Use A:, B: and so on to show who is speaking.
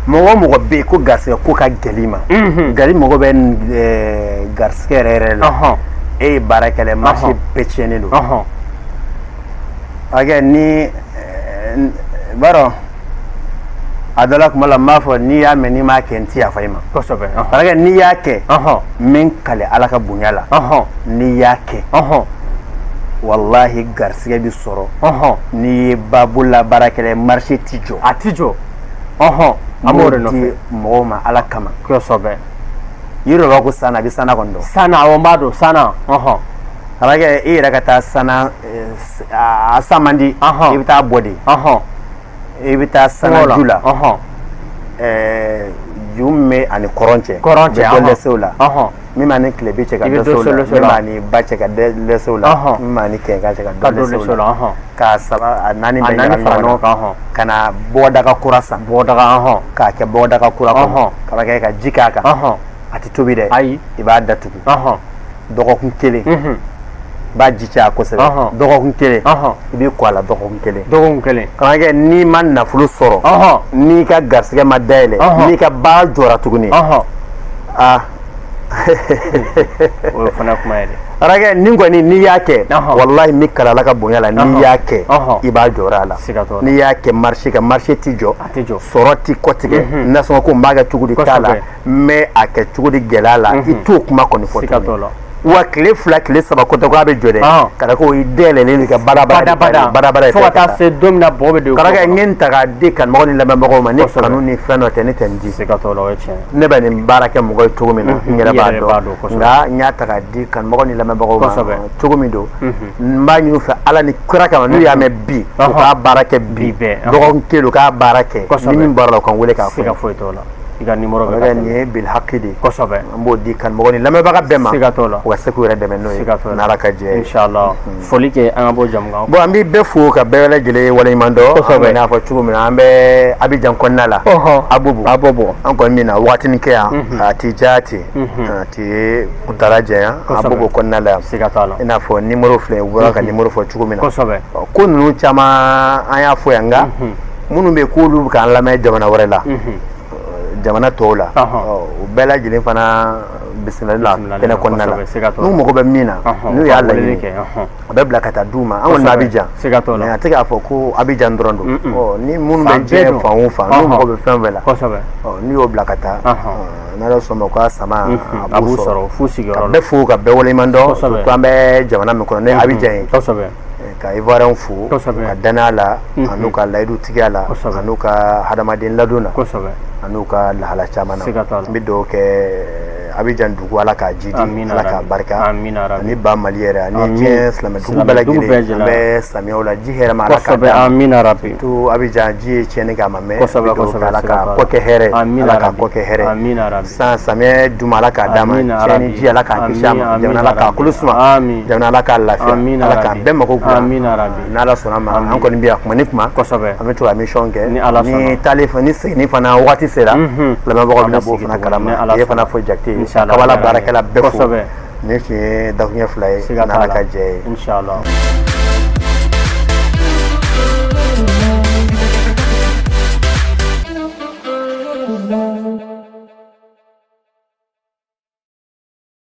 A: Mɔgɔ o mɔgɔ bɛ yen ko garisɛgɛ ko ka gɛlɛn i ma, gari mɔgɔ bɛ garisɛgɛ yɛrɛ yɛrɛ la, e ye baarakɛla ye, marché bɛɛ tiɲɛnen don. Hakɛ ni b'a dɔn a dɔ la, kuma la n b'a fɔ, n'i y'a mɛn, n'i m'a kɛ, n ti yafa i ma. Parce que n'i y'a kɛ, n bɛ n kale Ala ka bonya la, n'i y'a kɛ, walahi, garisɛgɛ bɛ sɔrɔ. N'i ye ba bolola baarakɛla ye, marché ti jɔ.
B: A ti jɔ, an b'o de
A: di
B: nɔfɛ.
A: Mɔgɔw ma Ala kama. Yiri dɔ b'a ko sana, a bɛ sana kɔni dɔn.
B: Sana, awɔ, n b'a dɔn sana.
A: Karakɛ, i yɛrɛ ka taa sana, a san man di, i bɛ taa bɔ de, i bɛ taa sana ju la, ju min bɛ ani kɔrɔn cɛ.
B: Kɔrɔn cɛ.
A: I bɛ dɔ lɛsɛ o la, min b'a ni tilebin cɛ, ka
B: I bɛ
A: dɔ
B: dɔ
A: se o la,
B: lɛsɛ o
A: min
B: la.
A: b'a ni ba cɛ, ka dɔ lɛsɛ o la, min b'a ni kɛɲɛka cɛ, ka
B: ka
A: dɔ
B: dɔ
A: lɛsɛ
B: lɛsɛ
A: o
B: o
A: la,
B: la,
A: k'a saba a naani
B: a
A: bɛɛ
B: naani
A: ɲagami
B: fara
A: ɲɔgɔn
B: ɲɔgɔn
A: na,
B: kan,
A: ka na bɔgɔdaga kura san,
B: Bɔgɔdaga.
A: K'a kɛ bɔgɔdaga kura kɔnɔ, karakɛ, ka ji k'a kan. A tɛ tobi dɛ.
B: Ayi.
A: I b'a datugu dɔgɔkun kelen. I b'a ji caya kosɛbɛ. Dɔgɔkun kelen, i b'i ko a la dɔgɔkun kelen.
B: Dɔgɔkun kelen.
A: Karakɛ, n'i ma nafolo sɔrɔ, n'i ka garisɛgɛ ma dayɛlɛ, n'i ka baara jɔra tuguni, aa.
B: O ye fana kuma ye dɛ.
A: Karakɛ, nin kɔni, n'i y'a kɛ, walahi, min kala Ala ka bonya la, n'i y'a kɛ, i b'a jɔra a la.
B: Siga t'o la.
A: N'i y'a kɛ, marché ka marché ti jɔ.
B: A tɛ jɔ.
A: Sɔrɔ ti kɔtigɛ. Nasɔngɔ ko n b'a kɛ cogo di t'a la, n bɛ a kɛ cogo di gɛlɛya la, i t'o kuma kɔni fɔ
B: Siga
A: tuguni.
B: t'o la.
A: Wa tile 2, tile 3 ko tɛ ko a bɛ jɔ dɛ. Karakɛ, o ye dayɛlɛlen de ka badabada.
B: Badabada.
A: Badabada.
B: Fo ka taa se don min na bɔgɔ bɛ don i
A: Karakɛ,
B: kɔ.
A: n ye n ta k'a di kanubagaw ni lamɛnbagaw ma ni kanu ni fɛn dɔ tɛ, ne tɛ n di.
B: Siga t'o la, o ye tiɲɛ ye.
A: Ne bɛ nin baara kɛ mɔgɔ ye cogo min na, n yɛrɛ
B: I
A: b'a
B: yɛrɛ b'a
A: dɔn.
B: dɔn, kosɛbɛ.
A: Nka n y'a ta k'a di kanubagaw ni lamɛnbagaw ma cogo min don, n b'a ɲini u fɛ Ala ni kira kama, n'u y'a mɛn bi, u k'a baara kɛ bi.
B: Bi bɛɛ.
A: Dɔgɔkun kelen, u k'a baara kɛ. Ni min bɔra la, u ka n wele k'a fɔ.
B: Siga foyi t'o la, i ka numéro bɛ
A: Karakɛ,
B: ka
A: nin
B: tɛmɛ.
A: ye bilhaki de ye. An b'o di kanubagaw ni lamɛnbaga bɛɛ ma,
B: Siga t'o la.
A: u ka se k'u yɛrɛ dɛmɛ n'o ye,
B: Siga t'o la.
A: n'Ala ka jɛ ye.
B: Inshallah, foli kɛ, an ka bɔ jamu kan.
A: Bon, an bɛ bɛɛ fo ka bɛɛ lajɛlen waleɲuman dɔn. An kɔni y'a fɔ cogo min na, an bɛ Abidjan kɔnɔna la, Abobo.
B: Abobo.
A: An kɔni bɛna wagatinin kɛ yan, a ti diya ten, a ti kuntala janya. Abobo kɔnɔna la yan.
B: Siga t'a la.
A: I n'a fɔ numéro filɛ, u bɔra ka numéro fɔ cogo min na. Ɔ, ko ninnu caman an y'a fɔ yan, nka minnu bɛ yen k'olu bɛ k'an lamɛn jamana wɛrɛ la, jamana tɔw la, ɔ, u bɛɛ lajɛlen fana bisimilali la
B: Bisimilali
A: kɛnɛ
B: la,
A: kɔnɔna la.
B: Kosɛbɛ, siga t'o la.
A: N'u mago bɛ min na, n'u y'a
B: u ka weleli
A: laɲini,
B: kɛ.
A: A bɛ bila ka taa d'u ma. An kɔni bɛ Abidjan.
B: Siga t'o la.
A: Mais a tɛ k'a fɔ ko Abidjan dɔrɔn don. Ɔ, ni minnu bɛ
B: Fan bɛɛ
A: diɲɛ
B: don.
A: fan o fan, n'u mago bɛ fɛn fɛn la, ɔ, n'u y'o bila ka taa, ɔ, n'Ala sɔnna, u ka sama
B: A
A: a b'u
B: b'u
A: sɔrɔ.
B: sɔrɔ f'u
A: Ka
B: sigiyɔrɔ la.
A: bɛɛ fo ka bɛɛ waleɲuman dɔn. Surtout an bɛ jamana min kɔnɔ, n'o ye Abidjan ye, ka Ivoirien fo u ka danaya la, an'u ka layidu tigiya la, an'u ka hadamaden ladon na, an'u ka lahala caman na.
B: Siga t'a la.
A: N bɛ dugawu kɛ Abidjan dugu, Ala k'a jidi,
B: Amina
A: Ala k'a
B: rabi.
A: barika,
B: Amina rabi.
A: ani ba Mali yɛrɛ, ani
B: Amin.
A: diɲɛ silamɛ dugu bɛɛ
B: Silamɛ dugu bɛɛ
A: lajɛlen. An bɛ samiyaw la, ji hɛrɛ ma, Ala k'a d'a ma.
B: Amina rabi.
A: To Abidjan, ji ye tiɲɛni kɛ, a ma mɛn. N bɛ dugawu kɛ, Ala
B: Siga
A: k'a
B: t'a la.
A: kɔ kɛ hɛrɛ ye.
B: Amina
A: Ala k'a
B: rabi.
A: kɔ kɛ hɛrɛ ye.
B: Amina rabi.
A: San samiyɛ duma, Ala k'a d'a ma.
B: Amina
A: Tiɲɛni
B: rabi.
A: ji, Ala k'a kisi a ma.
B: Amin,
A: Jamana, Ala k'a
B: rabi.
A: kolo suma.
B: Amin.
A: Jamana, Ala k'a lafiya.
B: Amina
A: Ala k'a
B: rabi.
A: bɛɛ mako dilan.
B: Amina rabi.
A: N'Ala sɔnna ma, an kɔni bɛ yan kuma ni kuma.
B: An
A: bɛ to ka mission kɛ.
B: Ni Ala
A: Ni
B: sɔnna.
A: taali ni seginni fana waati sera, lamɛnbagaw
B: An
A: bɛna
B: bɛ
A: b'o
B: sigi
A: fana
B: tuguni.
A: kalama.
B: Ni Ala
A: I ye fana
B: sɔnna.
A: fɔ Jakite ye.
B: Inshallah.
A: Kabala baarakɛla bɛɛ fo.
B: Kosɛbɛ.
A: Nin tun ye dakuruɲɛ 2 ye.
B: Siga t'a
A: N'Ala
B: la.
A: ka jɛ ye.
B: Inshallah.